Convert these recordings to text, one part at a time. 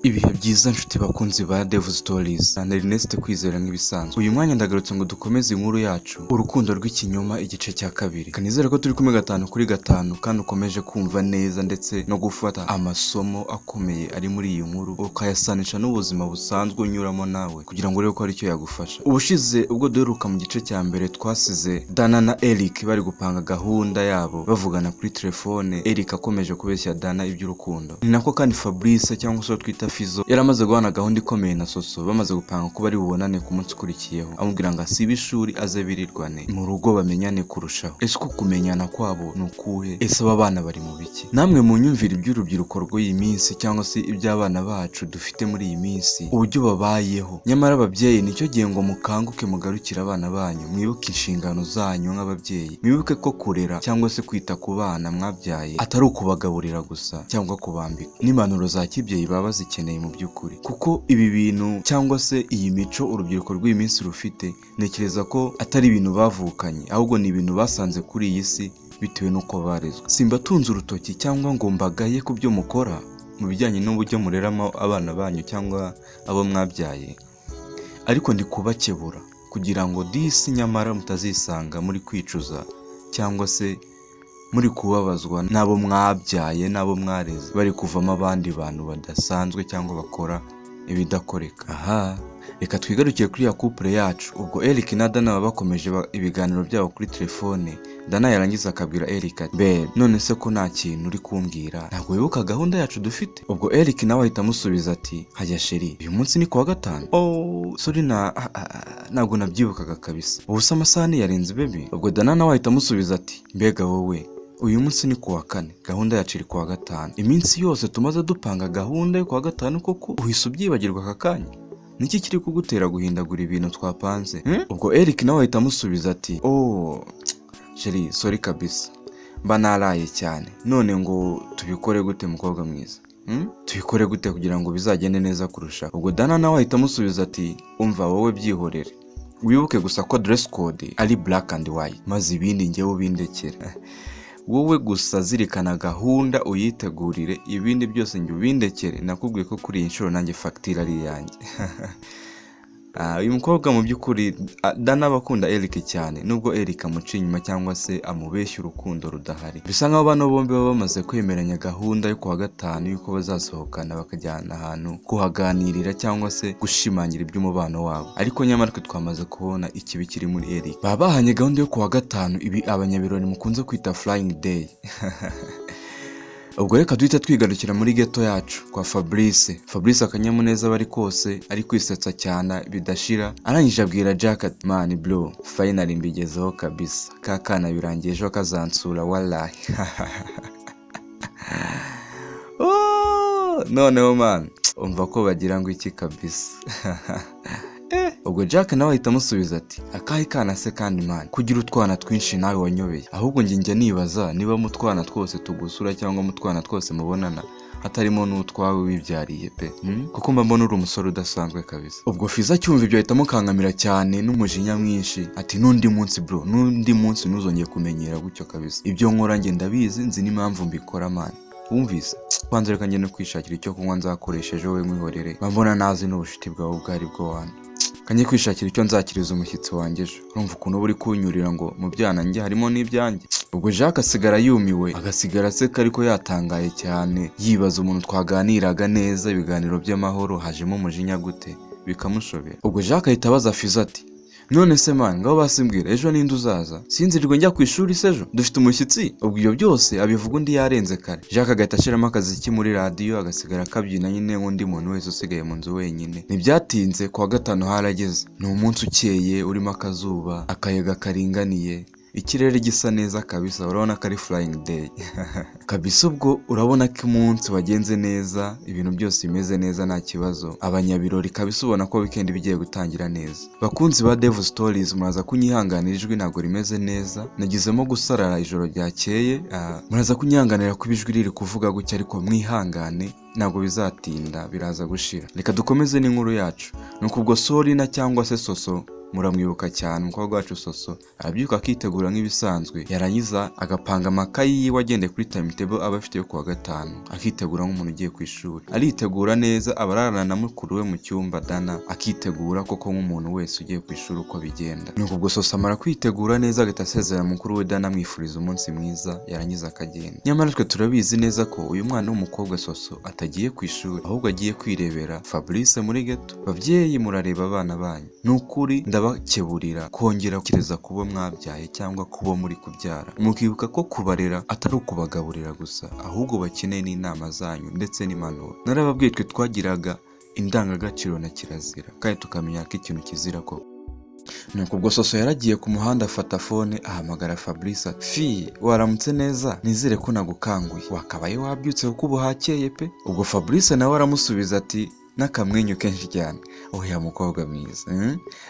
Ibihe byiza nshuti bakunzi ba Dev Stories na Ernest Kwizera. Nk'ibisanzwe, uyu mwanya ndagarutse ngo dukomeze inkuru yacu, Urukundo rw'Ikinyoma, igice cya kabiri. Kanizere ko turi kumwe gatanu kuri gatanu kandi ukomeje kumva neza ndetse no gufata amasomo akomeye ari muri iyi nkuru, ukayasanisha n'ubuzima busanzwe unyuramo nawe kugira ngo urebe ko hari icyo yagufasha. Ubushize ubwo duheruka mu gice cya mbere, twasize Dana na Eric bari gupanga gahunda yabo, bavugana kuri telefone, Eric akomeje kubeshya Dana iby'urukundo. Ni nako kandi Fabrice, cyangwa se uwo twita Fizo, yari amaze guhana gahunda ikomeye na Soso, bamaze gupanga ko bari bubonane ku munsi ukurikiyeho, amubwira ngo asibe ishuri aze birirwane mu rugo bamenyane kurushaho. Ese uko kumenyana kwabo ni ukuhe? Ese aba bana bari mu biki? Namwe munyumvira iby'urubyiruko rw'iyi minsi cyangwa se iby'abana bacu dufite muri iyi minsi, uburyo babayeho. Nyamara ababyeyi, nicyo gihe ngo mukanguke, mugarukire abana banyu, mwibuke inshingano zanyu nk'ababyeyi, mwibuke ko kurera cyangwa se kwita ku bana mwabyaye atari ukubagaburira gusa cyangwa kubambika. N'impanuro za kibyeyi baba bazikeneye mu by'ukuri, kuko ibi bintu cyangwa se iyi mico urubyiruko rw'iyi minsi rufite, ntekereza ko atari ibintu bavukanye, ahubwo ni ibintu basanze kuri iyi si bitewe n'uko barezwe. Simbatunze urutoki cyangwa ngo mbagaye ku byo mukora mu bijyanye n'uburyo mureramo abana banyu cyangwa abo mwabyaye, ariko ndi kubakebura kugira ngo disi nyamara mutazisanga muri kwicuza cyangwa se muri kubabazwa n'abo mwabyaye n'abo mwareze bari kuvamo abandi bantu badasanzwe cyangwa bakora ibidakoreka. Aha reka twigarukiye kuri ya couple yacu. Ubwo Eric na Dana baba bakomeje ibiganiro byabo kuri telefone, Dana yarangiza akabwira Eric ati: "Babe, none se ko nta kintu uri kumbwira, ntabwo wibuka gahunda yacu dufite?" Ubwo Eric nawe ahita amusubiza ati: "Hajya chérie, uyu munsi ni kuwa gatanu. Oh sorry, na ntabwo nabyibukaga kabisa. Ubu se amasaha ntiyarenze, baby?" Ubwo Dana nawe ahita amusubiza ati: "Mbega wowe, uyu munsi ni kuwa kane, gahunda yacu iri kuwa gatanu. Iminsi yose tumaze dupanga gahunda yo kuwa gatanu, koko uhise ubyibagirwa aka kanya? Niki kiri kugutera guhindagura ibintu twapanze, hmm?" Ubwo Eric nawe ahita amusubiza ati: "Oh chérie, sorry kabisa, mba naraye cyane. None ngo tubikore gute, mukobwa mwiza, Tubikore gute kugira ngo bizagende neza kurushaho?" Ubwo Dana nawe ahita amusubiza ati: "Umva wowe, byihorere, wibuke gusa ko dress code ari black and white, maze ibindi njyewe ubindekere. Wowe gusa zirikana gahunda, uyitegurire, ibindi byose njye ubindekere. Nakubwiye ko kuri iyi nshuro nanjye fagitire ari iyanjye." Uyu mukobwa mu by'ukuri, Dana aba akunda Eric cyane, nubwo Eric amuca inyuma cyangwa se amubeshya urukundo rudahari. Bisa nkaho bano bombi baba bamaze kwemeranya gahunda yo kuwa gatanu y'uko bazasohokana, bakajyana ahantu kuhaganirira cyangwa se gushimangira iby'umubano wabo. Ariko nyamara twe twamaze kubona ikibi kiri muri Eric. Baba bahanye gahunda yo kuwa gatanu, ibi abanyabirori mukunze kwita flying day. Ubwo reka duhita twigarukira muri ghetto yacu kwa Fabrice. Fabrice akanyamuneza bari kose, ari kwisetsa cyane bidashira. Arangije abwira Jack ati: "Man bro, finally mbigezeho kabisa. Ka kana birangiye ejo kazansura, wallahi. Oh, noneho man, umva ko bagira ngo iki kabisa." Ubwo Jack nawe ahita amusubiza ati: "Akahe kana se kandi man, kugira utwana twinshi nawe wanyobeye? Ahubwo njye njya nibaza niba mu twana twose tugusura cyangwa mu twana twose mubonana hatarimo n'utwawe wibyariye pe, Kuko mba mbona uri umusore udasanzwe kabisa." Ubwo Fiza acyumva ibyo ahita amukangamira cyane n'umujinya mwinshi ati: "N'undi munsi bro, n'undi munsi ntuzongeye kumenyera gutyo kabisa. Ibyo nkora njye ndabizi, nzi n'impamvu mbikora man. Wumvise? Kwanza reka njye no kwishakira icyo kunywa nzakoresha ejo, we mwihorere. Mba mbona nazi n'ubucuti bwawe ubwo ari bwo wana. Kanjye kwishakira icyo nzakiriza umushyitsi wanjye ejo. Urumva ukuntu uba uri kunyurira ngo mu byana njye harimo n'ibyanjye." Ubwo Jacques asigara yumiwe, agasigara aseka ariko yatangaye cyane, yibaza umuntu twaganiraga neza ibiganiro by'amahoro hajemo umujinya gute, bikamushobera. Ubwo Jacques ahita abaza Fiza ati: "None se man, ngaho basimbwira, ejo ninde uzaza? Sinzirirwe njya ku ishuri se, ejo dufite umushyitsi?" Ubwo ibyo byose abivuga undi yarenze kare. Jacques agahita ashyiramo akaziki muri radiyo, agasigara akabyina nyine nk'undi muntu wese usigaye mu nzu wenyine. Ntibyatinze, kuwa gatanu harageze. Ni umunsi ukeye urimo akazuba, akayaga karinganiye, ikirere gisa neza kabisa. Urabona ko ari flying day kabisa. Ubwo urabona ko umunsi wagenze neza, ibintu byose bimeze neza, nta kibazo. Abanyabirori kabisa, ubona ko weekend iba gutangira neza. Bakunzi ba Dev Stories, muraza kunyihanganira, ijwi ntabwo rimeze neza, nagizemo gusarara ijoro ryakeye. Muraza kunyihanganira kuba ijwi riri kuvuga gutya, ariko mwihangane, ntabwo bizatinda, biraza gushira. Reka dukomeze n'inkuru yacu. Nuko ubwo Sorina cyangwa se Soso Muramwibuka cyane umukobwa wacu Soso. Arabyuka akitegura nk'ibisanzwe, yarangiza agapanga amakayi yiwe agendeye kuri timetable aba afite yo kuwa gatanu, akitegura nk'umuntu ugiye ku ishuri. Aritegura neza, aba ararana na mukuru we mu cyumba Dana, akitegura koko nk'umuntu wese ugiye ku ishuri uko bigenda. Nuko ubwo Soso amara kwitegura neza, agahita asezera mukuru we Dana, amwifuriza umunsi mwiza, yarangiza akagenda. Nyamara twe turabizi neza ko uyu mwana w'umukobwa Soso atagiye ku ishuri, ahubwo agiye kwirebera Fabrice muri ghetto. Babyeyi, murareba abana banyu, ni ukuri ndabakeburira kongera kireza kubo mwabyaye cyangwa kubo muri kubyara, mukibuka ko kubarera atari ukubagaburira gusa, ahubwo bakeneye n'inama zanyu ndetse n'impanuro. Narababwiye, twe twagiraga indangagaciro na kirazira, kandi tukamenya ko ikintu kizira koko. Nuko ubwo Soso yaragiye ku muhanda, afata phone, ahamagara Fabrice ati: "Fi, waramutse neza? Nizere ko nagukanguye, wakabaye wabyutse kuko ubu hakeye pe." Ubwo Fabrice nawe aramusubiza ati n'akamwenyu kenshi cyane: "Oya mukobwa mwiza,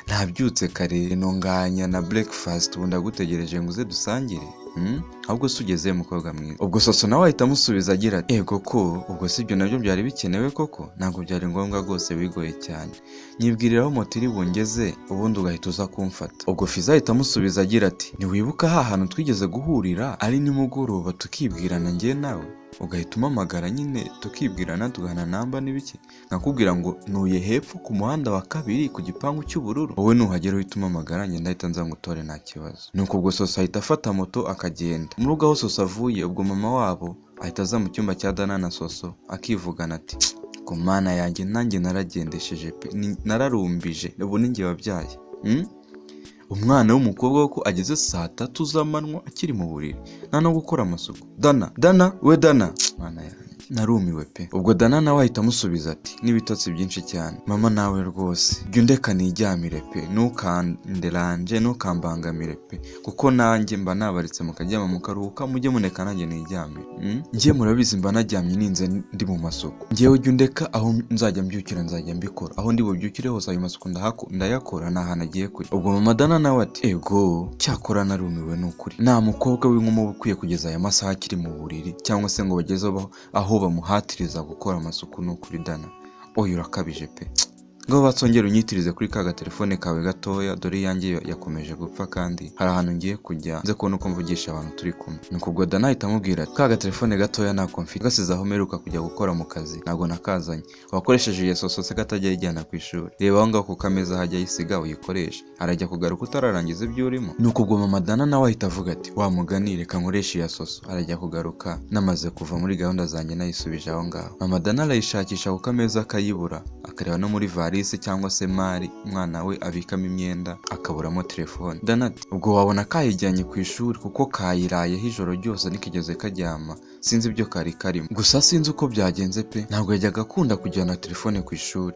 Nabyutse kare, ntunganya na breakfast, ubu ndagutegereje ngo uze dusangire, Ahubwo se ugeze, mukobwa mwiza?" Ubwo Soso nawe ahita amusubiza agira ati: "Ego ko, ubwo si ibyo nabyo byari bikenewe koko? Ntabwo byari ngombwa rwose, wigoye cyane. Nyibwirira aho moto iri bungeze, ubundi ugahita uza kumfata." Ubwo Fiza ahita amusubiza agira ati: "Ntiwibuka ha hantu twigeze guhurira ari nimugoroba, tukibwirana njye nawe, ugahita umpamagara nyine, tukibwirana, tugahana namba n'ibiki, nkakubwira ngo ntuye hepfo ku muhanda wa kabiri ku gipangu cy'ubururu, wowe nuhagera uhita umpamagara, njye ndahita nza ngutore, nta kibazo." Nuko ubwo Soso ahita afata moto akagenda. Mu rugo aho Soso avuye, ubwo mama wabo ahita aza mu cyumba cya Dana na Soso, akivugana ati: "Ku Mana yanjye, nanjye naragendesheje pe, nararumbije, ubu ni njye wabyaye, Umwana w'umukobwa ko ageze saa 3 z'amanywa akiri mu buriri, nta no gukora amasuku. Dana, Dana we, Dana, Mana yanjye, narumiwe pe." Ubwo Dana nawe ahita amusubiza ati n'ibitotsi byinshi cyane: "Mama, nawe rwose jya undeka niryamire pe, ntukanderanje, ntukambangamire pe, kuko nanjye mba nabaritse mukaryama mukaruhuka, mujye muneka nanjye niryamire, Njye murabizi mba naryamye ninze ndi mu masuku. Njyewe jya undeka, aho nzajya mbyukira nzajya mbikora, aho ndi bubyukire hose ayo masuku ndayakora, nta hantu agiye kujya." Ubwo mama Dana nawe ati: "Ego, cyakora narumiwe, ni ukuri nta mukobwa w'inkumi uba ukwiye kugeza aya masaha akiri mu buriri, cyangwa se ngo bageze aho bamuhatiriza gukora amasuku. Ni ukuri Dana, oya, urakabije pe. Ngo batsongere unyitirize kuri ka gatelefone kawe gatoya, dore iyanjye yakomeje gupfa, kandi hari ahantu ngiye kujya nze kubona uko mvugisha abantu turi kumwe." Nuko ubwo Dana ahita amubwira ati: "Ka gatelefone gatoya ntako mfite, gasize aho mperuka kujya gukora mu kazi, ntabwo nakazanye. Wakoresheje iyo Soso se katajya ayijyana ku ishuri? Reba aho ngaho ku kameza hajya ayisiga, uyikoreshe, arajya kugaruka utararangiza ibyo urimo." Nuko ubwo mama Dana nawe ahita avuga ati: "Wa mugani, reka nkoreshe iya Soso, arajya kugaruka namaze kuva muri gahunda zanjye nayisubije aho ngaho." Mama Dana arayishakisha ku kameza akayibura, akareba no muri valise cyangwa se mari umwana we abikamo imyenda, akaburamo telefone. Dana ati: "Ubwo wabona kayijyanye ku ishuri, kuko kayirayeho ijoro ryose ntikigeze karyama, sinzi ibyo kari karimo, gusa sinzi uko byagenze pe, ntabwo yajyaga akunda kujyana telefone ku ishuri."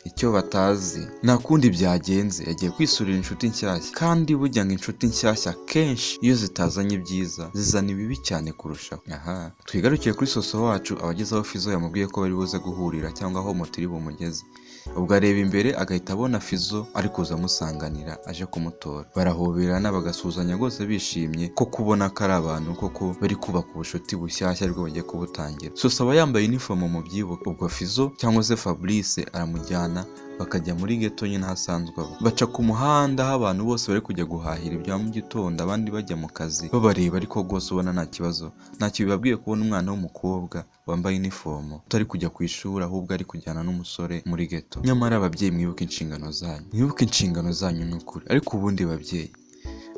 Icyo batazi, nta kundi byagenze, yagiye kwisurira inshuti nshyashya, kandi burya ngo inshuti nshyashya kenshi iyo zitazanye ibyiza zizana ibibi cyane kurushaho. Aha twigarukiye kuri Soso wacu, abageze aho Fizo yamubwiye ko bari buze guhurira, cyangwa aho moto iri bumugeze. Ubwo areba imbere agahita abona Fizo ari kuza amusanganira, aje kumutora. Barahoberana, bagasuhuzanya rwose bishimye ko kubona ko ari abantu koko bari kubaka ubucuti bushyashya, aribwo bagiye kubutangira. Soso aba yambaye inifomo mu byibuka. Ubwo Fizo cyangwa se Fabrice aramujyana, bakajya muri ghetto nyine ahasanzwe aba. Baca ku muhanda aho abantu bose bari kujya guhahira ibya mu gitondo, abandi bajya mu kazi, babareba, ariko rwose ubona nta kibazo, ntacyo bibabwiye kubona umwana w'umukobwa wambaye inifomo utari kujya ku ishuri, ahubwo ari kujyana n'umusore muri ghetto. Nyamara ababyeyi, mwibuke inshingano zanyu, mwibuke inshingano zanyu, ni ukuri. Ariko ubundi babyeyi,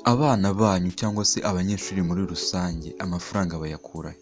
abana banyu cyangwa se abanyeshuri muri rusange, amafaranga bayakurahe?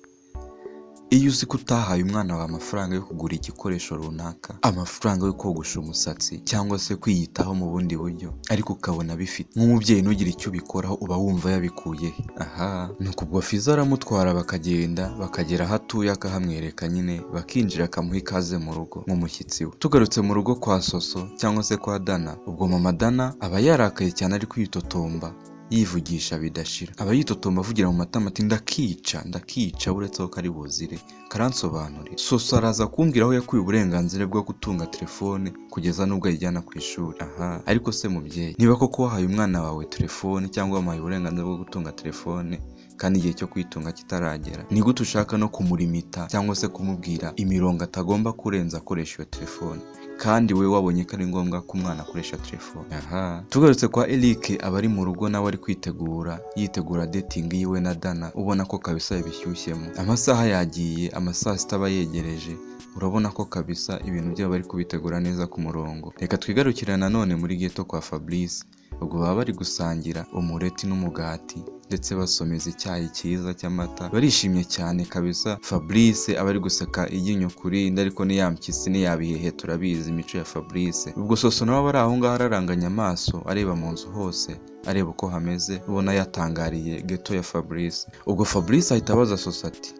Iyo uzi ko utahaye umwana wawe amafaranga yo kugura igikoresho runaka, amafaranga yo kogosha umusatsi cyangwa se kwiyitaho mu bundi buryo, ariko ukabona bifite, nk'umubyeyi ntugire icyo ubikoraho, uba wumva yabikuye he? Aha nuko ubwo Fizo aramutwara, bakagenda, bakagera aho atuye, akahamwereka nyine, bakinjira, akamuha ikaze mu rugo nk'umushyitsi we. Tugarutse mu rugo kwa Soso cyangwa se kwa Dana, ubwo mama Dana aba yarakaye cyane, ari kwitotomba, yivugisha bidashira. Aba yitotomba avugira mu matama ati: "Ndakica, ndakica, uretse aho kari buzire karansobanurira. Soso araza kumbwira aho yakuye uburenganzira bwo gutunga telefone kugeza n'ubwo ayijyana ku ishuri." Aha ariko se mubyeyi, niba koko wahaye umwana wawe telefone cyangwa wamuhaye uburenganzira bwo gutunga telefone kandi igihe cyo kuyitunga kitaragera, ni gute ushaka no kumurimita cyangwa se kumubwira imirongo atagomba kurenza akoresha iyo telefone? Kandi we wabonye ko ari ngombwa ko umwana akoresha telefone. Aha tugarutse kwa Eric, aba ari mu rugo nawe ari kwitegura, yitegura dating yiwe na Dana. Ubona ko kabisa bishyushyemo, amasaha yagiye, amasaa sita aba yegereje. Urabona ko kabisa ibintu byabo bari kubitegura neza ku murongo. Reka twigarukire nanone muri ghetto kwa Fabrice. Ubwo baba bari gusangira umureti n'umugati, ndetse basomeza icyayi cyiza cy'amata, barishimye cyane kabisa. Fabrice aba ari guseka iryinyo ku rindi, ariko niyampyisi niyabihehe, turabizi imico ya Fabrice. Ubwo Soso nawe aba ari aho ngaho araranganya amaso, areba mu nzu hose, areba uko hameze, ubona yatangariye ghetto ya Fabrice. Ubwo Fabrice ahita abaza Soso ati: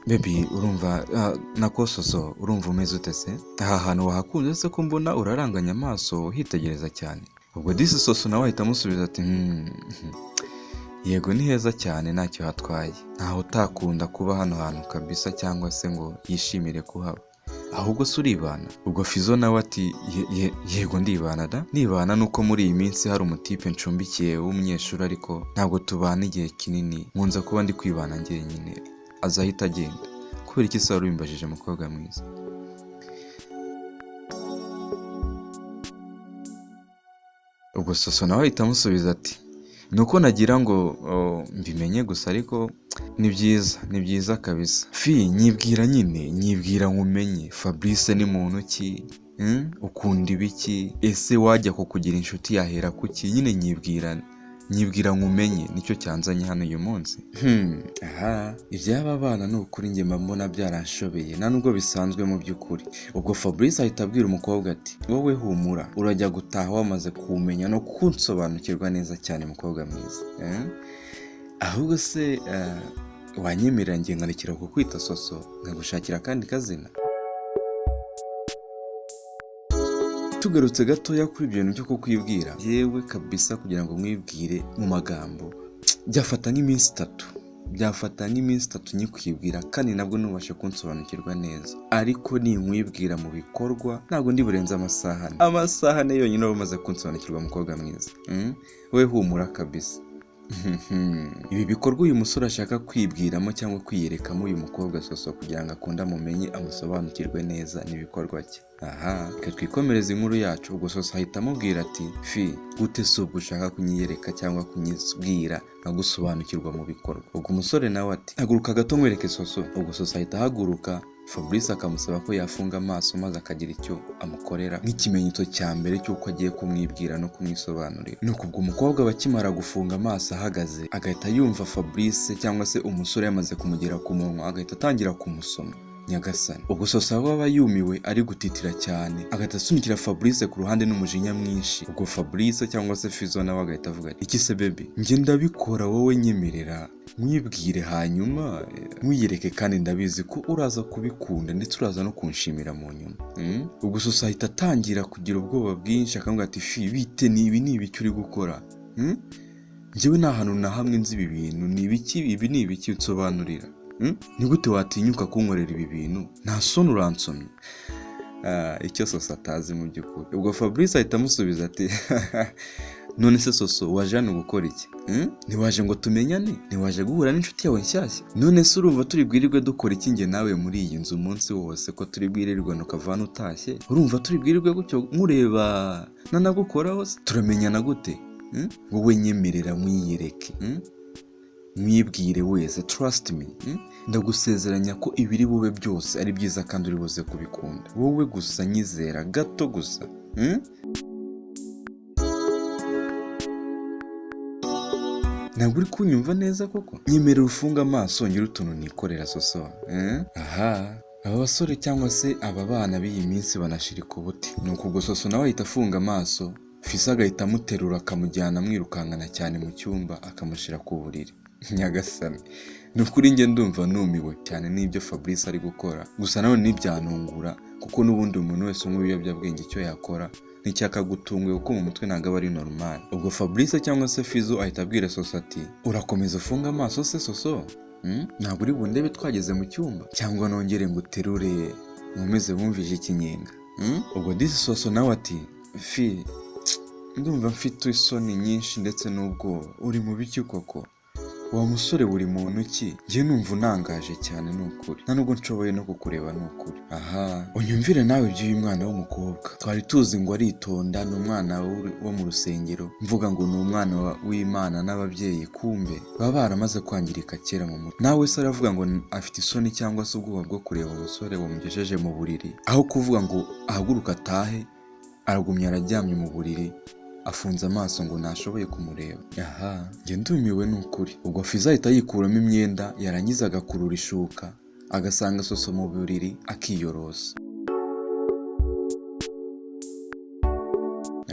"Baby, urumva nako Soso, urumva umeze ute se? Aha hantu wahakunze se, ko mbona uraranganya amaso hitegereza cyane?" Ubwo disi Soso nawe ahita amusubiza ati: "Yego, ni heza cyane, ntacyo hatwaye. Ntawe utakunda kuba hano hantu kabisa, cyangwa se ngo yishimire kuhaba. Ahubwo se uribana?" Ubwo Fizo nawe ati: "Yego, ndibana da, nibana. Nuko muri iyi minsi hari umutipe ncumbikiye w'umunyeshuri, ariko ntabwo tubana igihe kinini, nkunze kuba ndi kwibana njyenyine, azahita agenda. Kubera iki se wari ubimbajije, mukobwa mwiza?" Ubwo Soso nawe ahita amusubiza ati: "Nuko nagira ngo mbimenye gusa, ariko ni byiza, ni byiza kabisa. Fi, nyibwira nyine, nyibwira nkumenye. Fabrice ni muntu ki? Ukunda ibiki? Ese wajya kukugira inshuti yahera kuki? Nyine nyibwira, nyibwira nkumenye, nicyo cyanzanye hano uyu munsi." Aha iby'aba bana ni ukuri njye mba mbona byaranshobeye, nta nubwo bisanzwe mu by'ukuri. Ubwo Fabrice ahita abwira umukobwa ati: "Wowe humura, urajya gutaha wamaze kumenya no kunsobanukirwa neza cyane, mukobwa mwiza. Ahubwo se wanyemerera njye nkarekera kukwita Soso, nkagushakira akandi kazina?" Tugarutse gatoya kuri ibyo bintu byo kukwibwira, yewe kabisa kugira ngo mwibwire mu magambo byafata nk'iminsi itatu, byafata nk'iminsi itatu nyikwibwira, kandi nabwo ntubashe kunsobanukirwa neza. Ariko ninkwibwira mu bikorwa ntabwo ndi burenze amasaha ane, amasaha ane yonyine uba umaze kunsobanukirwa, mukobwa mwiza. We humura kabisa. Ibi bikorwa uyu musore ashaka kwibwiramo cyangwa kwiyerekamo uyu mukobwa Soso kugira ngo akunde amumenye, amusobanukirwe neza n'ibikorwa cye. Aha reka twikomereze inkuru yacu. Ubwo Soso ahita amubwira ati: "Fi, gute si ubwo ushaka kunyiyereka cyangwa kunyibwira nkagusobanukirwa mu bikorwa?" Ubwo umusore nawe ati: "Haguruka gato nkwereke, Soso." Ubwo Soso ahita ahaguruka, Fabrice akamusaba ko yafunga amaso maze akagira icyo amukorera nk'ikimenyetso cya mbere cy'uko agiye kumwibwira no kumwisobanurira. Nuko ubwo umukobwa aba akimara gufunga amaso ahagaze, agahita yumva Fabrice cyangwa se umusore yamaze kumugera ku munwa, agahita atangira kumusoma. Nyagasani! Ubwo Soso aba yumiwe, ari gutitira cyane, agahita asunikira Fabrice ku ruhande n'umujinya mwinshi. Ubwo Fabrice cyangwa se Fizo nawe agahita avuga ati: "Iki se baby? Njye ndabikora, wowe nyemerera mwibwire hanyuma mwiyereke, kandi ndabizi ko uraza kubikunda ndetse uraza no kunshimira mu nyuma." Ubwo Soso ahita atangira kugira ubwoba bwinshi, akamubwira ati: "Fi, bite? Ni ibi, ni ibiki uri gukora? Njyewe nta hantu na hamwe nzi ibi bintu, ni ibiki ibi, ni ibiki? Nsobanurira. Ni gute watinyuka kunkorera ibi bintu? Nta soni, uransomye." Icyo Soso atazi mu by'ukuri, ubwo Fabrice ahita amusubiza ati: "None se Soso, waje hano gukora iki? Ntiwaje ngo tumenyane? Ntiwaje guhura n'inshuti yawe nshyashya? None se urumva turi bwirirwe dukora iki njye nawe muri iyi nzu umunsi wose, ko turi bwirirwe ukava hano utashye? Urumva turi bwirirwe gutyo nkureba nanagukoraho se? Turamenyana gute? Wowe nyemerera mwiyereke, mwibwire wese, trust me. Ndagusezeranya ko ibiri bube byose ari byiza kandi uri buze kubikunda. Wowe gusa nyizera gato gusa. Ntabwo uri kunyumva neza koko? Nyemerera ufunge amaso ngire utuntu nikorera, Soso." Aha aba basore cyangwa se aba bana b'iyi minsi banashirika ubuti. Nuko ubwo Soso nawe ahita afunga amaso, Fisa agahita amuterura akamujyana amwirukankana cyane mu cyumba, akamushyira ku buriri. Nyagasani! Ni ukuri njye ndumva numiwe cyane n'ibyo Fabrice ari gukora. Gusa nawe ntibyanungura, kuko n'ubundi umuntu wese unywa ibiyobyabwenge icyo yakora nticyakagutunguye, kuko mu mutwe ntabwo aba ari normal. Ubwo Fabrice cyangwa se Fizo ahita abwira Soso ati: "Urakomeza ufunge amaso se, Soso? Ntabwo uri bundebe twageze mu cyumba, cyangwa nongere nguterure nkomeze wumvise ikinyenga?" Ubwo disi Soso nawe ati: "Fi, ndumva mfite isoni nyinshi ndetse n'ubwoba. Uri mu biki koko?" Wa musore buri muntu ki? Njye numva unangaje cyane ni ukuri, nta nubwo nshoboye no kukureba ni ukuri. Aha unyumvire nawe iby'uyu mwana w'umukobwa twari tuzi ngo aritonda, ni umwana wo mu rusengero, mvuga ngo ni umwana w'Imana n'ababyeyi, kumbe baba baramaze kwangirika kera mu mutwe. Nawe se aravuga ngo afite isoni cyangwa se ubwoba bwo kureba umusore wamugejeje mu buriri, aho kuvuga ngo ahaguruke atahe, aragumya araryamye mu buriri afunze amaso ngo ntashoboye kumureba. Aha njye ndumiwe ni ukuri. Ubwo Fiza ahita yikuramo imyenda, yarangiza agakurura ishuka agasanga Soso mu buriri akiyorosa.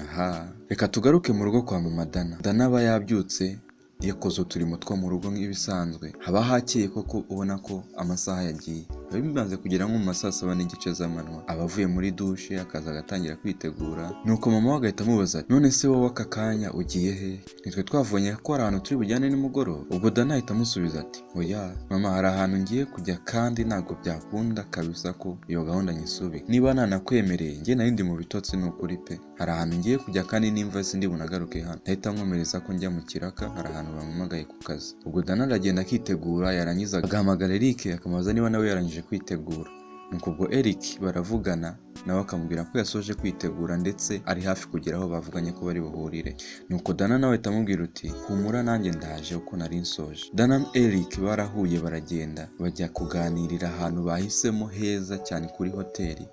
Aha reka tugaruke mu rugo kwa mama Dana. Dana aba yabyutse yakoze uturimo two mu rugo nk'ibisanzwe, haba hakeye koko ubona ko amasaha yagiye, biba bimaze kugera nko mu ma saa saba n'igice z'amanywa. Aba avuye muri dushe akaza agatangira kwitegura, nuko mama we agahita amubaza ati none se wowe aka kanya ugiye he? Nitwe twavunye ko hari ahantu turi bujyane nimugoroba. Ubwo Dana ahita amusubiza ati oya mama, hari ahantu ngiye kujya kandi ntabwo byakunda kabisa ko iyo gahunda nyisubika, niba nanakwemereye njye nari ndi mu bitotsi ni ukuri pe, hari ahantu ngiye kujya kandi nimva sindi bunagaruke hano, ndahita nkomereza ko njya mu kiraka, hari ahantu bampamagaye ku kazi. Ubwo Dana aragenda akitegura, yarangiza agahamagara Eric akamubaza niba nawe yarangije kwitegura. Nuko ubwo Eric baravugana nawe akamubwira ko yasoje kwitegura ndetse ari hafi kugera aho bavuganye ko bari buhurire. Nuko Dana nawe ahita amubwira uti humura nanjye ndaje uko nari nsoje. Dana na Eric barahuye baragenda bajya kuganirira ahantu bahisemo heza cyane kuri hoteli,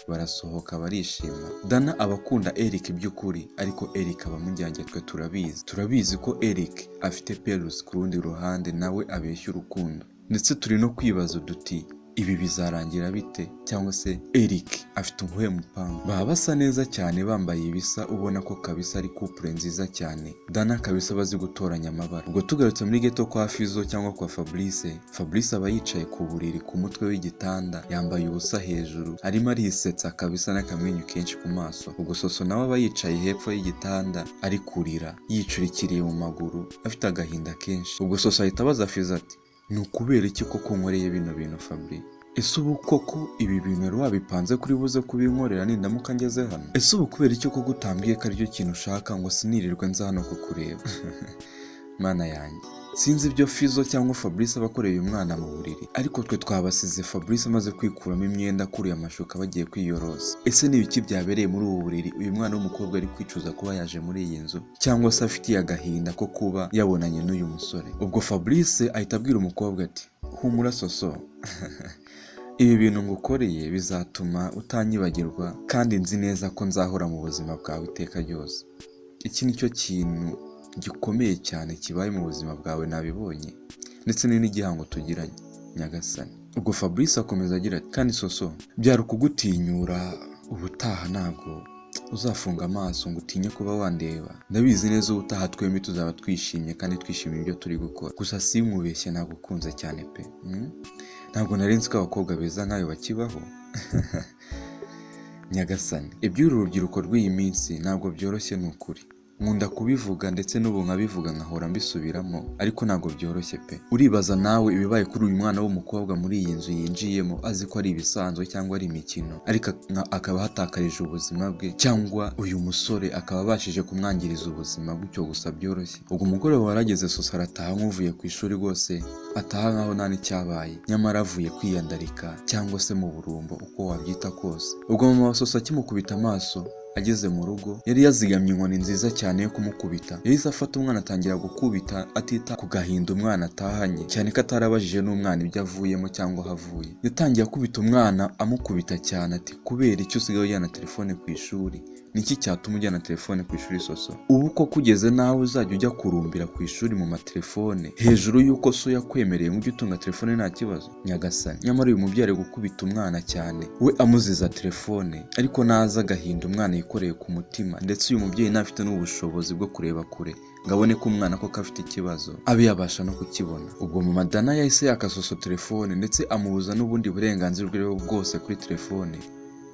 barasohoka barishima. Dana aba akunda Eric by'ukuri, ariko Eric aba amujyanye, twe turabizi ko Eric afite Perusi ku rundi ruhande nawe abeshya urukundo, ndetse turi no kwibaza duti ibi bizarangira bite, cyangwa se Eric afite ubuhe mupango? Baba basa neza cyane bambaye ibisa, ubona ko kabisa ari couple nziza cyane. Dana kabisa bazi gutoranya amabara. Ubwo tugarutse muri ghetto kwa Fizo cyangwa kwa Fabrice, Fabrice aba yicaye ku buriri ku mutwe w'igitanda, yambaye ubusa hejuru, arimo arisetsa kabisa n'akamwenyu kenshi ku maso. Ubwo Soso nawe aba yicaye hepfo y'igitanda ari kurira, yicurikiriye mu maguru, afite agahinda kenshi. Ubwo Soso ahita abaza Fizo ati ni ukubera iki koko nkoreye bino bintu Fabri? Ese ubu koko ibi bintu wari wabipanze kuri buze kubinkorera nindamuka ngeze hano? Ese ubu kubera iki koko utambwiye ko aricyo kintu ushaka ngo sinirirwe nza hano kukureba? Mana yanjye, sinzi ibyo Fizo cyangwa Fabrice aba akoreye uyu mwana mu buriri, ariko twe twabasize Fabrice amaze kwikuramo imyenda akuruye amashuka bagiye kwiyorosa. Ese ni ibiki byabereye muri ubu buriri uyu mwana w'umukobwa ari kwicuza kuba yaje muri iyi nzu, cyangwa se afitiye agahinda ko kuba yabonanye n'uyu musore? Ubwo Fabrice ahita abwira umukobwa ati humura Soso, ibi bintu ngukoreye bizatuma utanyibagirwa kandi nzi neza ko nzahora mu buzima bwawe iteka ryose. Iki ni cyo kintu gikomeye cyane kibaye mu buzima bwawe nabibonye, ndetse ni n'igihango tugiranye nyagasani. Ubwo Fabrice akomeza agira ati kandi Soso, byari ukugutinyura, ubutaha ntabwo uzafunga amaso ngo utinye kuba wandeba. Ndabizi neza ubutaha twembi tuzaba twishimye kandi twishimiye ibyo turi gukora. Gusa sinkubeshye nagukunze cyane pe. Ntabwo nari nzi ko abakobwa beza nkawe bakibaho. Nyagasani, iby'uru rubyiruko rw'iyi minsi ntabwo byoroshye ni ukuri. Nkunda kubivuga ndetse n'ubu nkabivuga nkahora mbisubiramo, ariko ntabwo byoroshye pe. Uribaza nawe ibibaye kuri uyu mwana w'umukobwa muri iyi nzu yinjiyemo azi ko ari ibisanzwe cyangwa ari imikino, ariko akaba ahatakarije ubuzima bwe, cyangwa uyu musore akaba abashije kumwangiriza ubuzima gutyo gusa byoroshye. Ubwo umugoroba warageze, Soso arataha nk'uvuye ku ishuri rwose, ataha nkaho nta n'icyabaye, nyamara avuye kwiyandarika cyangwa se mu burumbo uko wabyita kose. Ubwo mama wa Soso akimukubita amaso ageze mu rugo, yari yazigamye inkoni nziza cyane yo kumukubita. Yahise afata umwana atangira gukubita atita ku gahinda umwana atahanye, cyane ko atarabajije n'umwana ibyo avuyemo cyangwa aho avuye. Yatangiye akubita umwana amukubita cyane ati kubera icyo usigaye ujyana telefone ku ishuri? Niki cyatuma ujyana telefone ku ishuri Soso? Ubu koko ugeze nawe uzajya ujya kurumbira ku ishuri mu matelefone hejuru y'uko so yakwemereye ngo ujye utunga telefone nta kibazo? Nyagasani, nyamara uyu mubyeyi ari gukubita umwana cyane, we amuziza telefone, ariko naza agahinda umwana yikoreye ku mutima, ndetse uyu mubyeyi ntafite n'ubushobozi bwo kureba kure ngo abone ko umwana koko afite ikibazo, abe yabasha no kukibona. Ubwo mama Dana yahise yaka Soso telefone ndetse amubuza n'ubundi burenganzira ubwo aribwo bwose kuri telefone.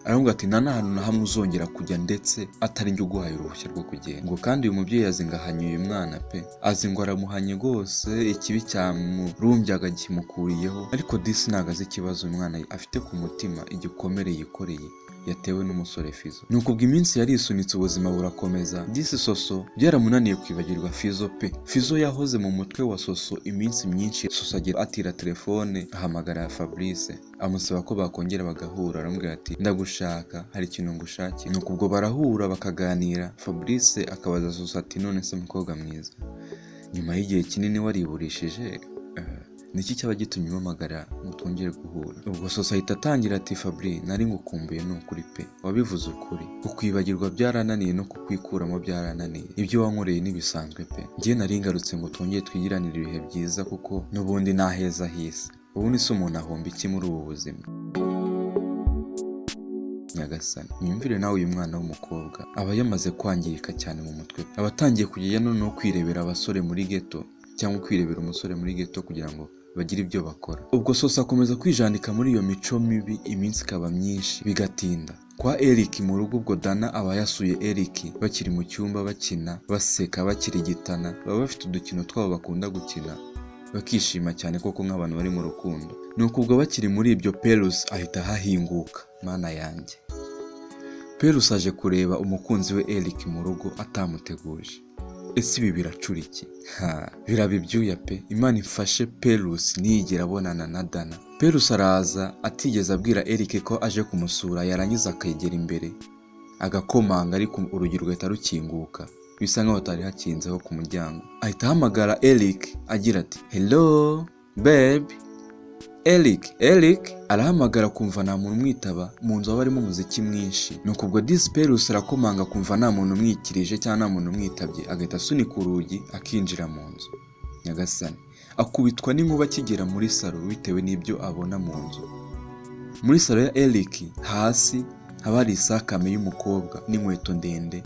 Aravuga ati nta n'ahantu na hamwe uzongera kujya ndetse atari njye uguhaye uruhushya rwo kugenda. Ngo kandi uyu mubyeyi azi ngo ahanye uyu mwana pe, azi ngo aramuhanye rwose, ikibi cyamurumbyaga kimukuriyeho, ariko disi ntabwo azi ikibazo umwana afite ku mutima, igikomere yikoreye Yatewe n'umusore Fizo. Nuko ubwo iminsi yarisunitse, ubuzima burakomeza. Disi Soso byaramunaniye kwibagirwa Fizo pe. Fizo yahoze mu mutwe wa Soso iminsi myinshi. Soso agira atira telefone, ahamagara Fabrice, amusaba ko bakongera bagahura. Aramubwira ati: "Ndagushaka, hari ikintu ngushakira." Nuko ubwo barahura bakaganira. Fabrice akabaza Soso ati: "None se mukobwa mwiza, nyuma y'igihe kinini wariburishije, niki cyaba gitumye umpamagara ngo twongere guhura?" Ubwo Soso ahita atangira ati: "Fabri, nari ngukumbuye ni ukuri pe. Wabivuze ukuri, kukwibagirwa byarananiye, no kukwikuramo byarananiye. Ibyo wankoreye ntibisanzwe pe. Njye nari ngarutse ngo twongere twigiranire ibihe byiza, kuko n'ubundi naheza hisi. Ubundi se umuntu ahomba iki muri ubu buzima?" Nyagasani, nyumvire nawe, uyu mwana w'umukobwa aba yamaze kwangirika cyane mu mutwe, aba atangiye kujya noneho kwirebera abasore muri ghetto, cyangwa kwirebera umusore muri ghetto kugira ngo bagire ibyo bakora. Ubwo Soso akomeza kwijandika muri iyo mico mibi, iminsi ikaba myinshi, bigatinda. Kwa Eric mu rugo, ubwo Dana aba yasuye Eric, bakiri mu cyumba bakina, baseka, bakirigitana. Baba bafite udukino twabo bakunda gukina, bakishima cyane koko nk'abantu bari mu rukundo. Nuko ubwo bakiri muri ibyo, Perus ahita ahahinguka. Mana yanjye, Perus aje kureba umukunzi we Eric mu rugo atamuteguje. Ese ibi biracura iki? Ha, biraba ibyuya pe. Imana ifashe Perus ntiyigere abonana na Dana. Perus araza atigeze abwira Eric ko aje kumusura, yarangiza akegera imbere agakomanga, ariko urugi rugahita rukinguka, bisa nkaho hatari hakinzeho ku muryango. Ahita ahamagara Eric agira ati: "Hello babe, Eric, Eric." Arahamagara kumva nta muntu umwitaba. Mu nzu haba harimo umuziki mwinshi. Nuko ubwo disi Perus arakomanga, kumva nta muntu umwikirije cyangwa nta muntu umwitabye, agahita asunika urugi akinjira mu nzu. Nyagasani, akubitwa n'inkuba akigera muri salo bitewe n'ibyo abona mu nzu. Muri salo ya Eric, hasi haba hari isakame y'umukobwa n'inkweto ndende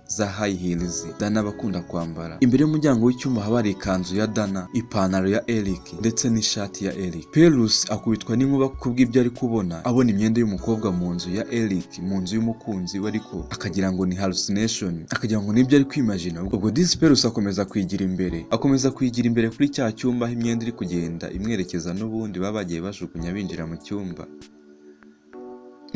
za high heels Dana aba akunda kwambara. Imbere y'umuryango w'icyumba haba hari ikanzu ya Dana, ipantaro ya Eric ndetse n'ishati ya Eric. Perus akubitwa n'inkuba kubw'ibyo ari kubona, abona imyenda y'umukobwa mu nzu ya Eric, mu nzu y'umukunzi we, ariko akagira ngo ni hallucination, akagira ngo nibyo ari kwimagina. Ubwo disi Perus akomeza kwigira imbere, akomeza kwigira imbere kuri cya cyumba aho imyenda iri kugenda imwerekeza, n'ubundi baba bagiye bajugunya binjira mu cyumba.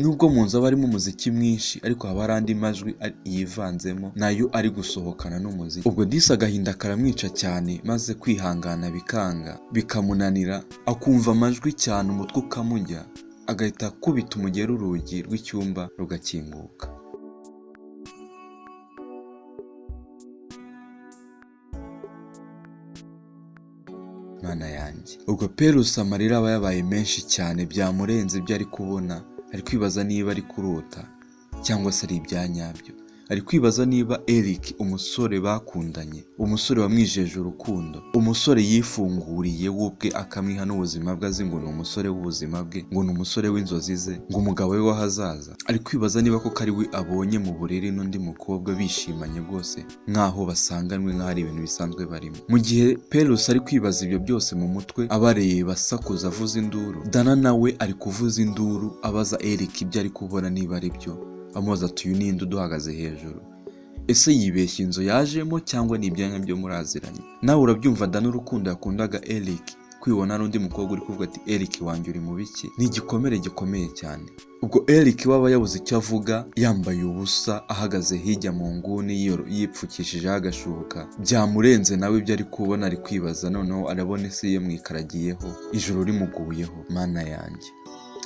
Nubwo mu nzu haba harimo umuziki mwinshi, ariko haba hari andi majwi yivanzemo nayo ari gusohokana n'umuziki. Ubwo disi agahinda karamwica cyane, maze kwihangana bikanga, bikamunanira, akumva amajwi cyane, umutwe ukamujya, agahita akubita umugeri urugi rw'icyumba rugakinguka. Mana yanjye, ubwo Perus amarira aba yabaye menshi cyane, byamurenze ibyo ari kubona. Ari kwibaza niba ari kurota cyangwa se ari ibya nyabyo. Ari kwibaza niba Eric, umusore bakundanye, umusore wamwijeje urukundo, umusore yifunguriye we ubwe akamwiha n'ubuzima bwe, azi ngo ni umusore w'ubuzima bwe, ngo ni umusore w'inzozi ze, ngo umugabo we w'ahazaza, ari kwibaza niba koko ari we abonye mu buriri n'undi mukobwa bishimanye rwose nk'aho basanganwe, nk'aho ari ibintu bisanzwe barimo. Mu gihe Perus ari kwibaza ibyo byose mu mutwe, abareba asakuza avuza induru, Dana nawe ari kuvuza induru abaza Eric ibyo ari kubona niba ari byo, amubaza ati: "Uyu ninde uduhagaze hejuru? Ese yibeshye inzu yajemo cyangwa ni ibyanya byo muraziranye?" Nawe urabyumva, Dana urukundo yakundaga Eric, kwibona n'undi mukobwa uri kuvuga ati: "Eric wanjye, uri mu biki?" Ni igikomere gikomeye cyane. Ubwo Eric waba yabuze icyo avuga, yambaye ubusa, ahagaze hirya mu nguni, yipfukishijeho agashuka. Byamurenze nawe ibyo ari kubona. Ari kwibaza, noneho arabona isi yamwikaragiyeho, ijoro rimuguyeho. Mana yanjye,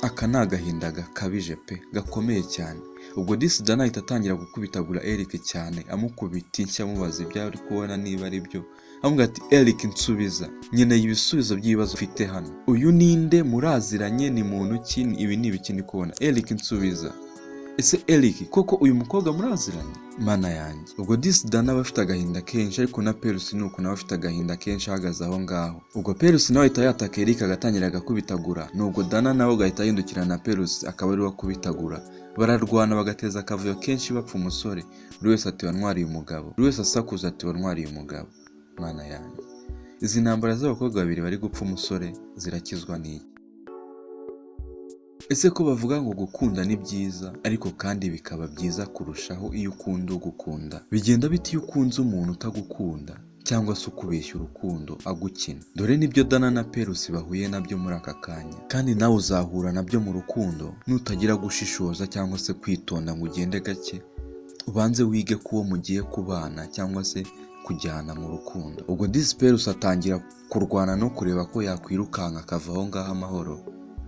aka ni agahinda gakabije pe, gakomeye cyane. Ubwo disi Dana ahita atangira gukubitagura Eric cyane, amukubita inshyi, amubaza ibyo ari kubona niba ari byo, amubwira ati: "Eric, nsubiza, nkeneye ibisubizo by'ibibazo ufite hano. Uyu ninde? Muraziranye? Ni muntu ki? Ibi ni ibiki ndi kubona? Eric, nsubiza. Ese Eric koko uyu mukobwa muraziranye?" Mana yanjye, ubwo disi Dana aba afite agahinda kenshi, ariko na Perus ni uko nawe afite agahinda kenshi ahagaze aho ngaho. Ubwo Perus nawe ahita yataka Eric, agatangira agakubitagura. Nubwo Dana nawe agahita ahindukirana na Perus, akaba ariwe akubitagura. Bararwana, bagateza akavuyo kenshi, bapfa umusore. Buri wese ati: "Wantwariye umugabo." Buri wese asakuza ati: "Wantwariye umugabo." Mana yanjye, izi ntambara z'abakobwa babiri bari gupfa umusore zirakizwa n'iki? Ese ko bavuga ngo gukunda ni byiza, ariko kandi bikaba byiza kurushaho iyo ukunda ugukunda, bigenda bite iyo ukunze umuntu utagukunda? cyangwa se ukubeshya urukundo agukina. Dore nibyo Dana na Perusi bahuye nabyo muri aka kanya, kandi nawe uzahura nabyo mu rukundo nutagira gushishoza cyangwa se kwitonda ngo ugende gake, ubanze wige ko uwo mugiye kubana cyangwa se kujyana mu rukundo. Ubwo disi Perusi atangira kurwana no kureba ko yakwirukanka akava aho ngaho amahoro,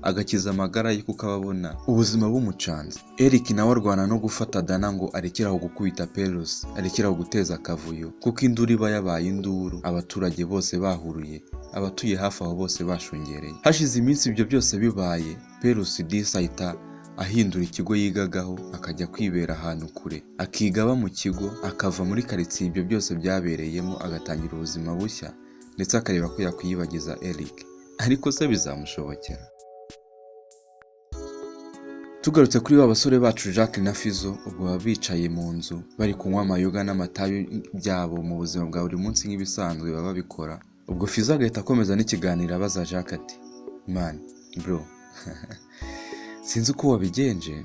agakiza amagara ye kuko aba abona ubuzima bumucanze. Eric nawe arwana no gufata Dana ngo arekere aho gukubita Perusi, arekere aho guteza akavuyo, kuko induru iba yabaye induru, abaturage bose bahuruye, abatuye hafi aho bose bashungereye. Hashize iminsi ibyo byose bibaye, Perusi disi ahita ahindura ikigo yigagaho akajya kwibera ahantu kure, akiga aba mu kigo, akava muri karitsiye ibyo byose byabereyemo, agatangira ubuzima bushya, ndetse akareba ko yakwiyibagiza Eric. Ariko se bizamushobokera? Tugarutse kuri ba basore bacu Jacques na Fizo, ubwo baba bicaye mu nzu bari kunywa amayoga n'amatabi byabo mu buzima bwa buri munsi nk'ibisanzwe baba babikora. Ubwo Fizo agahita akomeza n'ikiganiro abaza Jacques ati: "Man bro, sinzi uko wabigenje,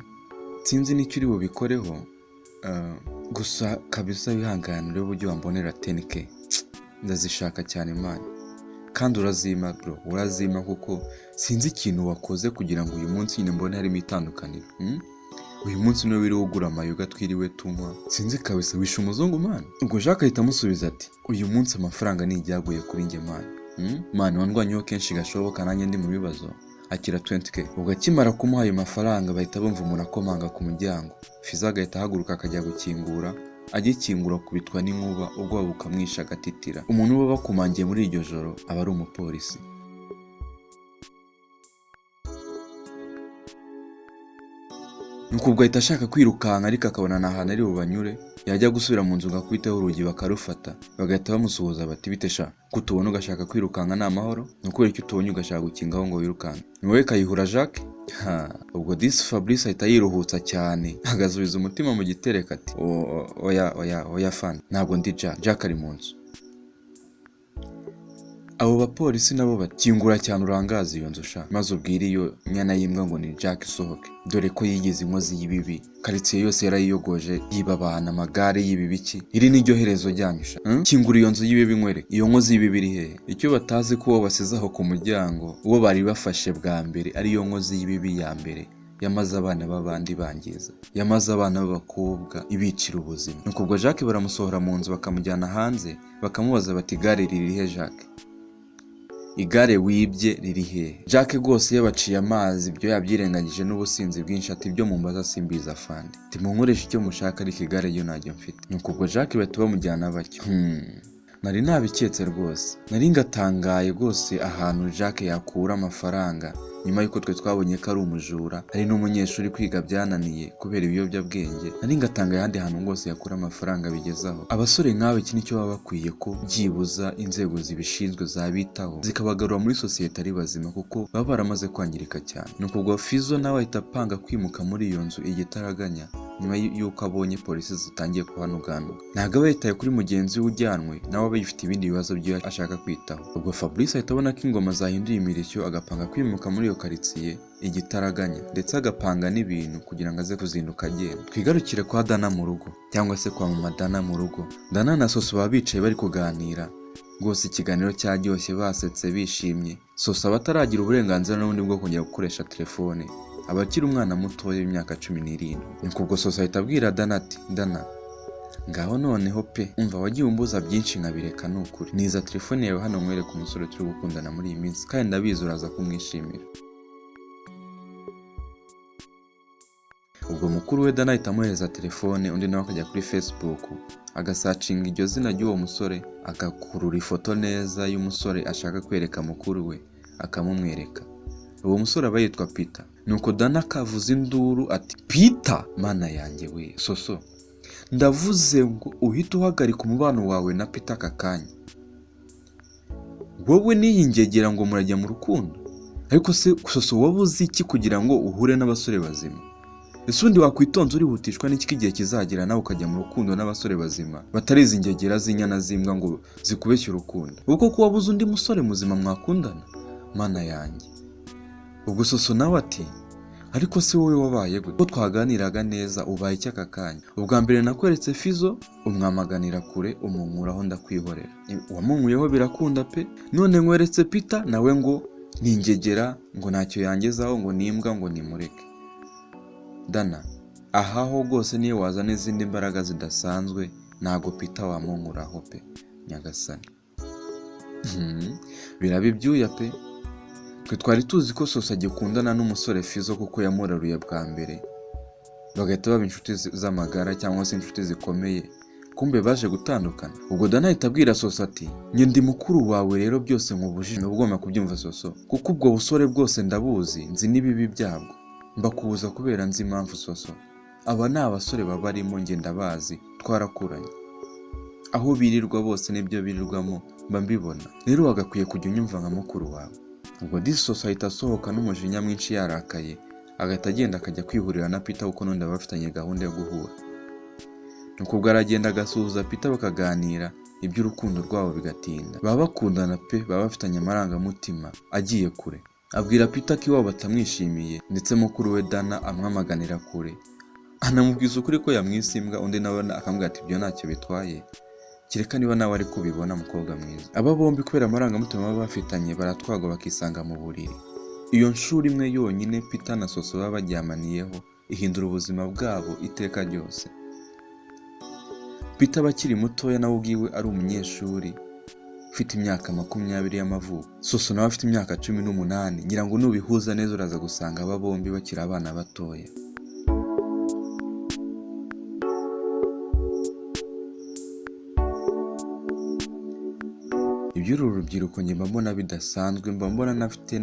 sinzi n'icyo uri bubikoreho, gusa kabisa wihangane urebe uburyo wambonera 10K, ndazishaka cyane man, kandi urazima bro, urazima kuko sinzi ikintu wakoze kugira ngo uyu munsi nyine mbone harimo itandukaniro. Uyu munsi niwe wiriwe ugura amayoga twiriwe tunywa, sinzi kabisa wishe umuzungu man." Ubwo Jacques ahita amusubiza ati: "Uyu munsi amafaranga ni ijyaguye kuri njye man, man wandwanyeho kenshi gashoboka nanjye ndi mu bibazo, akira 20K." Ubwo akimara kumuha ayo mafaranga bahita bumva umuntu akomanga ku muryango. Fizo agahita ahaguruka akajya gukingura, agikingura akubitwa n'inkuba, ubwoba bukamwisha agatitira. Umuntu uba bakumangiye muri iryo joro aba ari umupolisi. Nuko ubwo ahita ashaka kwirukanka ariko akabona nta hantu ari bubanyure, yajya gusubira mu nzu ngo akubiteho urugi bakarufata, bagahita bamusuhuza bati: "Bite sha, ko utubona ugashaka kwirukanka ni amahoro? Ni ukubera icyo utubonye ugashaka gukingaho ngo wirukanke? Ni wowe Kayihura Jacques?" Ha, ubwo disi Fabrice ahita yiruhutsa cyane, agasubiza umutima mu gitereko ati: "Oya oya oya fana, ntabwo ndi Jack, Jack ari mu nzu." Abo bapolisi nabo bakingura cyane urangaza iyo nzu sha, maze ubwire iyo nyana y'imbwa ngo ni Jack isohoke, dore ko yigize inkozi y'ibibi, karitsiye yose yarayiyogoje, yiba abantu amagare, yiba ibiki, iri ni ryo herezo ryanyu sha. Kingura iyo nzu y'ibibi nywere, iyo nkozi y'ibibi iri hehe? Icyo batazi ko uwo basize aho ku muryango, uwo bari bafashe bwa mbere ariyo nkozi y'ibibi ya mbere, yamaze abana b'abandi bangiza, yamaze abana b'abakobwa ibicira ubuzima. Nuko ubwo Jacques baramusohora mu nzu bakamujyana hanze, bakamubaza bati: "Igare riri he Jacques? Igare wibye riri hehe?" Jacques rwose yabaciye amazi, ibyo yabyirengagije n'ubusinzi bwinshi, ati: "Ibyo mumbaza simbizi afande, timunkoreshe icyo mushaka ariko igare ryo ntajyo mfite." Nuko ubwo Jacques bahita bamujyana batyo. Nari nabiketse rwose, nari ngatangaye rwose ahantu Jacques yakura amafaranga nyuma y'uko twe twabonye ko ari umujura, ari n'umunyeshuri kwiga byananiye kubera ibiyobyabwenge. Nari ngatangaye ahandi hantu rwose yakura amafaranga bigezaho. Abasore nk'abo iki nicyo baba bakwiye, ko byibuza inzego zibishinzwe zabitaho zikabagarura muri sosiyete ari bazima, kuko baba baramaze kwangirika cyane. Nuko ubwo Fizo nawe ahita apanga kwimuka muri iyo nzu igitaraganya, nyuma y'uko abonye polisi zitangiye kuhanuganuga. Ntabwo aba yitaye kuri mugenzi we ujyanwe, nawe aba yifite ibindi bibazo byo ashaka kwitaho. Ubwo Fabrice ahita abona ko ingoma zahinduye imirishyo, agapanga kwimuka muri iyo karitsiye igitaraganya, ndetse agapanga n'ibintu kugira ngo aze kuzinduka agenda. Twigarukire kwa Dana mu rugo, cyangwa se kwa mama Dana mu rugo. Dana na Soso baba bicaye bari kuganira rwose, ikiganiro cyaryoshye, basetse bishimye. Soso aba ataragira uburenganzira n'ubundi bwo kongera gukoresha telefone, aba akiri umwana mutoya w'imyaka 17. Nuko ubwo Soso ahita abwira Dana ati: "Dana, ngaho noneho pe, umva wagiye umbuza byinshi nkabireka, ni ukuri niza telefone yawe hano nkwereke umusore turi gukundana muri iyi minsi, kandi ndabizi uraza kumwishimira." Ubwo mukuru we Dana ahita amuhereza telefone, undi nawe akajya kuri Facebook agasacinga iryo zina ry'uwo musore, agakurura ifoto neza y'umusore ashaka kwereka mukuru we, akamumwereka. Uwo musore aba yitwa Peter. Nuko Dana akavuza induru ati: "Peter, mana yanjye we, Soso, ndavuze ngo uhite uhagarika umubano wawe na Peter aka kanya. Wowe n'iyi ngegera ngo murajya mu rukundo? Ariko se Soso wabuze iki kugira ngo uhure n'abasore bazima? Ese ubundi wakwitonza urihutishwa n'iki igihe kizagera nawe ukajya mu rukundo n'abasore bazima, batari izi ngegera z'inyana z'imbwa ngo zikubeshye urukundo? Ubwo ko wabuze undi musore muzima mwakundana? Mana yanjye." Ubwo Soso nawe ati: Ariko si wowe wabaye gute? Ko twaganiraga neza, ubaye iki aka kanya? Ubwa mbere nakweretse Fizo, umwamaganira kure, umunkuraho, ndakwihorera. Wamunkuyeho birakunda pe. None nkweretse Peter, nawe ngo ningegera, ngo ntacyo yangezaho, ngo nimbwa, ngo nimureke. Dana, aha ho rwose niyo wazana izindi mbaraga zidasanzwe, ntago Peter wamunkuraho pe. Nyagasani, biraba ibyuya pe. Twe twari tuzi ko Soso agikundana n'umusore Fizo kuko yamuraruye bwa mbere, bagahita baba inshuti z'amagara cyangwa se inshuti zikomeye, kumbe baje gutandukana. Ubwo Dana ahita abwira Soso ati: "Njye ndi mukuru wawe, rero byose nkubujije uba ugomba kubyumva Soso, kuko ubwo busore bwose ndabuzi, nzi n'ibibi byabwo, mbakubuza kubera nzi impamvu. Soso, aba ni abasore babarimo, njye ndabazi, twarakuranye, aho birirwa bose n'ibyo birirwamo mba mbibona, rero wagakwiye kujya unyumva nka mukuru wawe." Ubwo disi Soso ahita asohoka n'umujinya mwinshi, yarakaye, agahita agenda akajya kwihurira na Peter, kuko n'undi baba bafitanye gahunda yo guhura. Nuko ubwo aragenda agasuhuza Peter, bakaganira iby'urukundo rwabo bigatinda. Baba bakundana pe, baba bafitanye amarangamutima agiye kure. Abwira Peter ko iwabo batamwishimiye, ndetse mukuru we Dana amwamaganira kure, anamubwiza ukuri ko yamwise imbwa. Undi nawe akamubwira ati: "Ibyo ntacyo bitwaye, kereka niba nawe ari kubibona, mukobwa mwiza." Aba bombi kubera amarangamutima baba bafitanye, baratwagwa bakisanga mu buriri. Iyo nshuro imwe yonyine Peter na Soso baba baryamaniyeho ihindura ubuzima bwabo iteka ryose. Peter aba akiri mutoya, nawe ubwiwe ari umunyeshuri ufite imyaka 20 y'amavuko, Soso nawe afite imyaka 18. Ngira ngo nubihuza neza uraza gusanga aba bombi bakiri abana batoya. Iby'uru rubyiruko njye mba mbona bidasanzwe, mba mbona nafite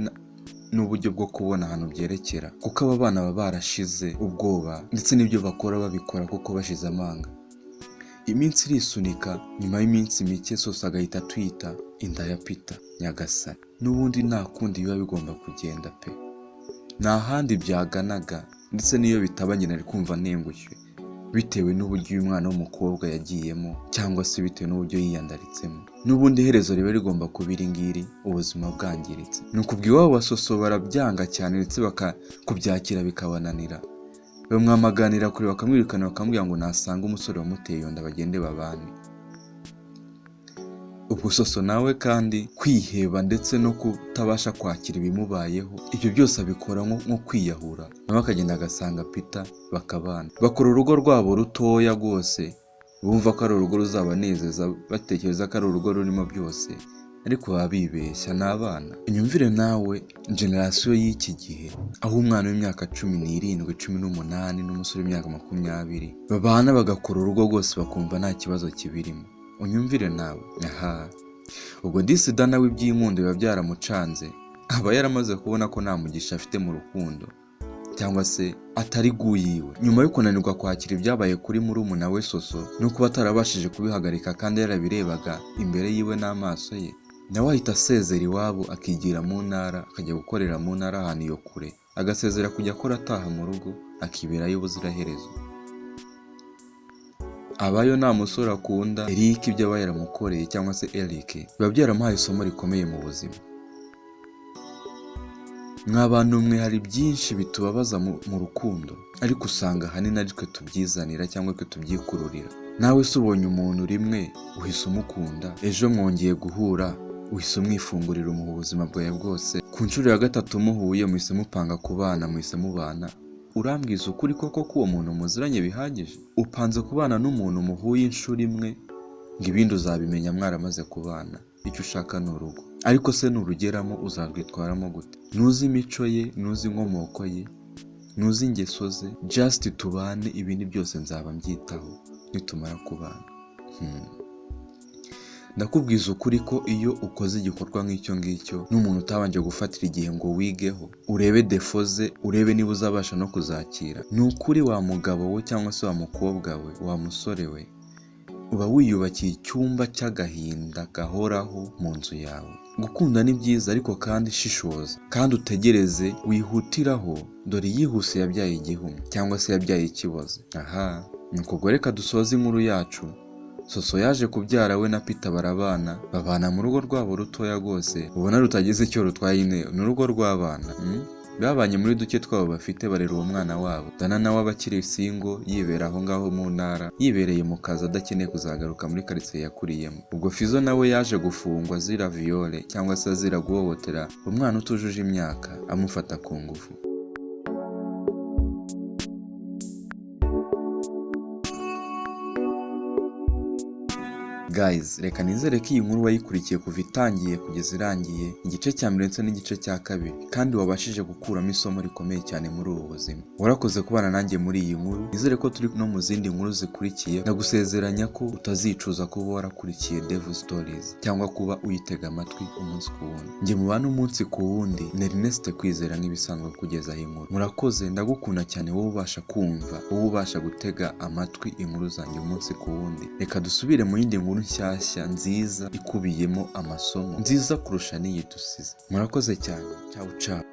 n'uburyo bwo kubona ahantu byerekera, kuko aba bana baba barashize ubwoba, ndetse n'ibyo bakora babikora kuko bashize amanga. Iminsi irisunika, nyuma y'iminsi mike Soso agahita atwita inda ya Peter. Nyagasani, n'ubundi nta kundi biba bigomba kugenda pe, nta handi byaganaga, ndetse n'iyo bitaba njye nari kumva ntengushywe, bitewe n'uburyo uyu mwana w'umukobwa yagiyemo, cyangwa se bitewe n'uburyo yiyandaritsemo. N'ubundi iherezo riba rigomba kuba iri ngiri, ubuzima bwangiritse. Ni ukubwa iwabo wa Soso barabyanga cyane, ndetse bakakubyakira bikabananira, bamwamaganira kure, bakamwirukana, bakamubwira ngo nasanga umusore wamuteye iyo nda bagende babane. Ubwo Soso nawe kandi kwiheba ndetse no kutabasha kwakira ibimubayeho, ibyo byose abikora nko kwiyahura, nawe akagenda agasanga Peter bakabana, bakora urugo rwabo rutoya rwose, bumva ko ari urugo ruzabanezeza, batekereza ko ari urugo rurimo byose, ariko baba bibeshya, ni abana. Unyumvire nawe generasiyo y'iki gihe, aho umwana w'imyaka 17, 18 n'umusore w'imyaka 20 babana bagakora urugo rwose, bakumva nta kibazo kibirimo. Unyumvire nawe aha. Ubwo disi Dana w'iby'inkundo biba byaramucanze, aba yaramaze kubona ko nta mugisha afite mu rukundo, cyangwa se atari guyiwe. Nyuma yo kunanirwa kwakira ibyabaye kuri murumuna we Soso, no kuba atarabashije kubihagarika kandi yarabirebaga imbere yiwe n'amaso ye, nawe ahita asezera iwabo, akigira mu ntara, akajya gukorera mu ntara ahantu iyo kure, agasezera kujya akora ataha mu rugo, akiberayo ubuziraherezo. Abayo nta musore akunda. Eric ibyo aba yaramukoreye, cyangwa se Eric, biba byaramuhaye isomo rikomeye mu buzima. Mwa bantu mwe, hari byinshi bitubabaza mu rukundo, ariko usanga ahanini ari twe tubyizanira cyangwa twe tubyikururira. Nawe se ubonye umuntu rimwe uhise umukunda, ejo mwongeye guhura uhise umwifungurira, umuha ubuzima bwawe bwose, ku nshuro ya gatatu muhuye muhise mupanga kubana, muhise mubana. Urambwiza ukuri koko ko uwo muntu muziranye bihagije? Upanze kubana n'umuntu muhuye inshuro imwe, ngo ibindi uzabimenya mwaramaze kubana? Icyo ushaka ni urugo, ariko se nurugeramo uzarwitwaramo gute? Ntuzi imico ye, ntuzi inkomoko ye, ntuzi ingeso ze. Just tubane, ibindi byose nzaba mbyitaho nitumara kubana. Ndakubwiza ukuri ko iyo ukoze igikorwa nk'icyo ngicyo n'umuntu utabanje gufatira igihe ngo wigeho, urebe défauts ze, urebe niba uzabasha no kuzakira, ni ukuri wa mugabo we cyangwa se wa mukobwa we, wa musore we, uba wiyubakiye icyumba cy'agahinda gahoraho mu nzu yawe. Gukunda ni byiza, ariko kandi shishoza kandi utegereze, wihutiraho. Dore iyihuse yabyaye igihumye cyangwa se yabyaye ikiboze. Aha ni ubwo reka dusoze inkuru yacu. Soso yaje kubyara, we na Peter barabana, babana mu rugo rwabo rutoya rwose, ubona rutagize icyo rutwaye nyine, ni urugo rw'abana. Babanye muri duke twabo bafite, barera uwo mwana wabo. Dana nawe aba akiri single, yibera aho ngaho mu ntara, yibereye mu kazi, adakeneye kuzagaruka muri karitsiye yakuriyemo. Ubwo Fizo nawe yaje gufungwa azira viol, cyangwa se azira guhohotera umwana utujuje imyaka, amufata ku ngufu. Guys, reka nizere ko iyi nkuru wayikurikiye kuva itangiye kugeza irangiye, igice cya mbere ndetse n'igice cya kabiri, kandi wabashije gukuramo isomo rikomeye cyane muri ubu buzima. Warakoze kubana nanjye muri iyi nkuru. Nizere ko turi no mu zindi nkuru zikurikiye. Ndagusezeranya ko utazicuza kuba warakurikiye Dev Stories cyangwa kuba uyitega amatwi umunsi ku wundi. Njye mubana umunsi ku wundi ni Ernest Kwizera, nk'ibisanzwe kugezaho inkuru. Murakoze, ndagukunda cyane wowe ubasha kumva, wowe ubasha gutega amatwi inkuru zanjye umunsi ku wundi. Reka dusubire mu yindi nkuru nshyashya nziza ikubiyemo amasomo, nziza kurusha n'iyi dusize. Murakoze cyane, ciao ciao.